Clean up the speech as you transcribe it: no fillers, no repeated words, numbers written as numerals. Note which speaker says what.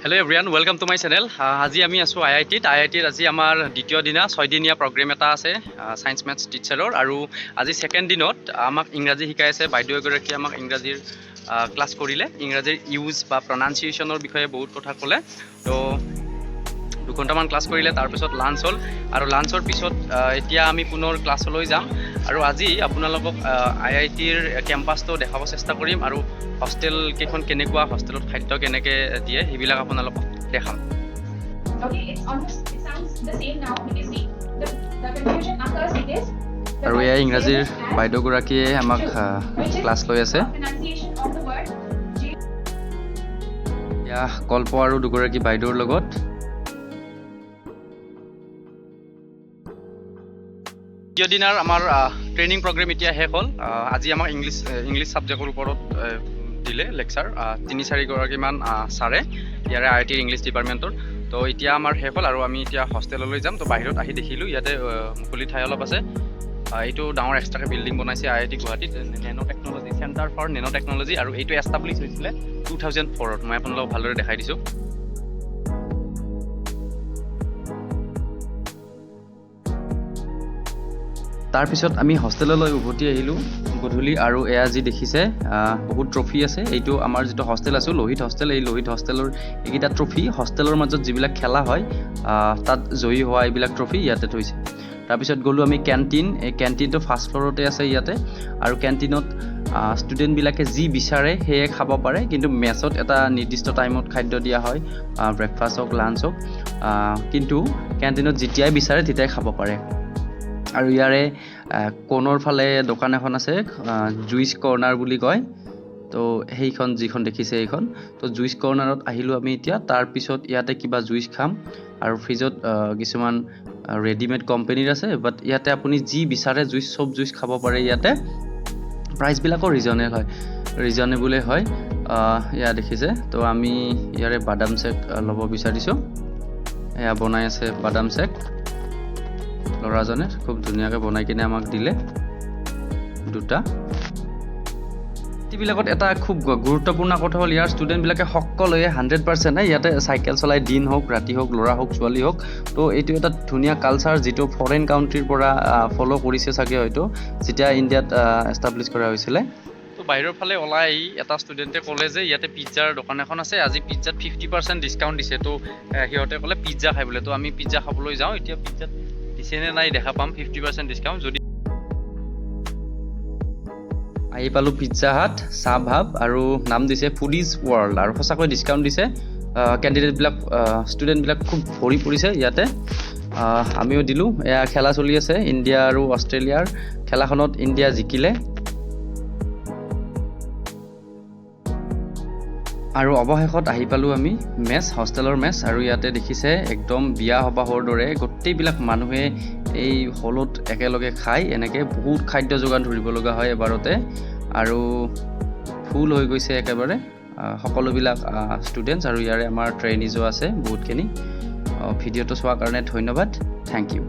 Speaker 1: Hello everyone, welcome to my channel. আজি আমি আছোঁ আই আই টিত। আই আই টিত আজি আমাৰ দ্বিতীয় দিনা, 6 দিনীয়া প্ৰগ্ৰেম এটা আছে ছায়েন্স মেথছ টিচাৰৰ। আৰু আজি ছেকেণ্ড দিনত আমাক ইংৰাজী শিকাই আছে বাইদেউ এগৰাকীয়ে। আমাক ইংৰাজীৰ ক্লাছ কৰিলে, ইংৰাজীৰ ইউজ বা প্ৰনাউন্সিয়েশ্যনৰ বিষয়ে বহুত কথা ক'লে। তো 2 ঘণ্টামান ক্লাছ কৰিলে, তাৰপিছত লাঞ্চ হ'ল আৰু লাঞ্চৰ পিছত এতিয়া আমি পুনৰ ক্লাছলৈ যাম। আৰু আজি আপোনালোকক আই আই টিৰ কেম্পাছটো দেখাব চেষ্টা কৰিম আৰু হোষ্টেল কেইখন কেনেকুৱা, হোষ্টেলত খাদ্য কেনেকৈ দিয়ে, সেইবিলাক আপোনালোকক দেখাম।
Speaker 2: Okay, it's almost, it sounds the same now because the confusion occurs because the
Speaker 1: আৰু এয়া ইংৰাজীৰ
Speaker 2: same as
Speaker 1: বাইদেউগৰাকীয়ে আমাক ক্লাছ লৈ আছে।
Speaker 2: Pronunciation of the word J.
Speaker 1: এয়া কল্প আৰু দুগৰাকী বাইদেউৰ লগত। দ্বিতীয় দিনাৰ আমাৰ ট্ৰেইনিং প্ৰগ্ৰেম এতিয়া শেষ হ'ল। আজি আমাক ইংলিছ ছাবজেক্টৰ ওপৰত দিলে লেকচাৰ তিনি চাৰিগৰাকীমান ছাৰে ইয়াৰে আই আই টিৰ ইংলিছ ডিপাৰ্টমেণ্টৰ। তো এতিয়া আমাৰ শেষ হ'ল আৰু আমি এতিয়া হোষ্টেললৈ যাম। তো বাহিৰত আহি দেখিলোঁ ইয়াতে মুকলি ঠাই অলপ আছে। এইটো ডাঙৰ এক্সট্ৰাকৈ বিল্ডিং বনাইছে আই I T গুৱাহাটীত, Nano Technology, Centre for Nano Technology। আৰু এইটো এষ্টাব্লিছ হৈছিলে 2004ত। মই আপোনালোকক ভালদৰে দেখাই দিছোঁ। তাৰপিছত আমি হোষ্টেললৈ উভতি আহিলোঁ গধূলি। আৰু এয়া যি দেখিছে, বহুত ট্ৰফি আছে। এইটো আমাৰ যিটো হোষ্টেল আছোঁ, লোহিত হোষ্টেল, এই লোহিত হোষ্টেলৰ এইকেইটা ট্ৰফি, হোষ্টেলৰ মাজত যিবিলাক খেলা হয়, তাত জয়ী হোৱা এইবিলাক ট্ৰফি ইয়াতে থৈছে। তাৰপিছত গ'লোঁ আমি কেণ্টিন। এই কেণ্টিনটো ফাৰ্ষ্ট ফ্ল'ৰতে আছে ইয়াতে। আৰু কেণ্টিনত ষ্টুডেণ্টবিলাকে যি বিচাৰে সেয়ে খাব পাৰে, কিন্তু মেচত এটা নিৰ্দিষ্ট টাইমত খাদ্য দিয়া হয়, ব্ৰেকফাষ্ট হওক, লাঞ্চ হওক। কিন্তু কেণ্টিনত যেতিয়াই বিচাৰে তেতিয়াই খাব পাৰে। আৰু ইয়াৰে কোণৰ ফালে দোকান এখন আছে, জুইচ কৰ্ণাৰ বুলি কয়। তো সেইখন যিখন দেখিছে এইখন। তো জুইচ কৰ্ণাৰত আহিলোঁ আমি এতিয়া। তাৰপিছত ইয়াতে কিবা জুইচ খাম। আৰু ফ্ৰিজত কিছুমান ৰেডিমেড কোম্পেনীৰ আছে, বাট ইয়াতে আপুনি যি বিচাৰে জুইচ, চব জুইচ খাব পাৰে ইয়াতে। প্ৰাইচবিলাকো ৰিজনেল হয়, ৰিজনেবলেই হয়। এয়া দেখিছে। তো আমি ইয়াৰে বাদাম শ্বেক ল'ব বিচাৰিছোঁ। এয়া বনাই আছে বাদাম শ্বেক ল'ৰাজনে, খুব ধুনীয়াকৈ বনাই কিনে আমাক দিলে দুটা। বিলাকত এটা খুব গুৰুত্বপূৰ্ণ কথা হ'ল, ইয়াৰ ষ্টুডেণ্টবিলাকে সকলোৱে 100% ইয়াতে চাইকেল চলাই, দিন হওক, ৰাতি হওক, ল'ৰা হওক, ছোৱালী হওক। তো এইটো এটা ধুনীয়া কালচাৰ, যিটো ফৰেইন কাউণ্ট্ৰিৰ পৰা ফ'ল' কৰিছে চাগে হয়তো, যেতিয়া ইণ্ডিয়াত এষ্টাব্লিছ কৰা হৈছিলে। তো বাহিৰৰ ফালে ওলাই আহি এটা ষ্টুডেণ্টে ক'লে যে ইয়াতে পিজ্জাৰ দোকান এখন আছে, আজি পিজ্জাত 50% ডিছকাউণ্ট দিছে। তো সিহঁতে ক'লে পিজ্জা খাই বোলে। তো আমি পিজ্জা খাবলৈ যাওঁ এতিয়া। পিজ্জাত দিছে নে নাই দেখা পাম 50% ডিছকাউণ্ট যদি। আহি পালোঁ পিজ্জা হাট চাহ ভাৱ আৰু নাম দিছে ফুডিজ ৱৰ্ল্ড। আৰু সঁচাকৈ ডিছকাউণ্ট দিছে। কেণ্ডিডেটবিলাক, ষ্টুডেণ্টবিলাক খুব ভৰি পৰিছে ইয়াতে। আমিও দিলোঁ। এয়া খেলা চলি আছে, ইণ্ডিয়া আৰু অষ্ট্ৰেলিয়াৰ। খেলাখনত ইণ্ডিয়া জিকিলে। আৰু অৱশেষত আহি পালোঁ আমি মেচ, হোষ্টেলৰ মেচ। আৰু ইয়াতে দেখিছে, একদম বিয়া সবাহৰ দৰে গোটেইবিলাক মানুহে এই হলত একেলগে খায়। এনেকৈ বহুত খাদ্য যোগান ধৰিব লগা হয় এবাৰতে আৰু ফুল হৈ গৈছে একেবাৰে সকলোবিলাক ষ্টুডেণ্টছ। আৰু ইয়াৰে আমাৰ ট্ৰেইনিজো আছে বহুতখিনি। ভিডিঅ'টো চোৱাৰ কাৰণে ধন্যবাদ, thank U.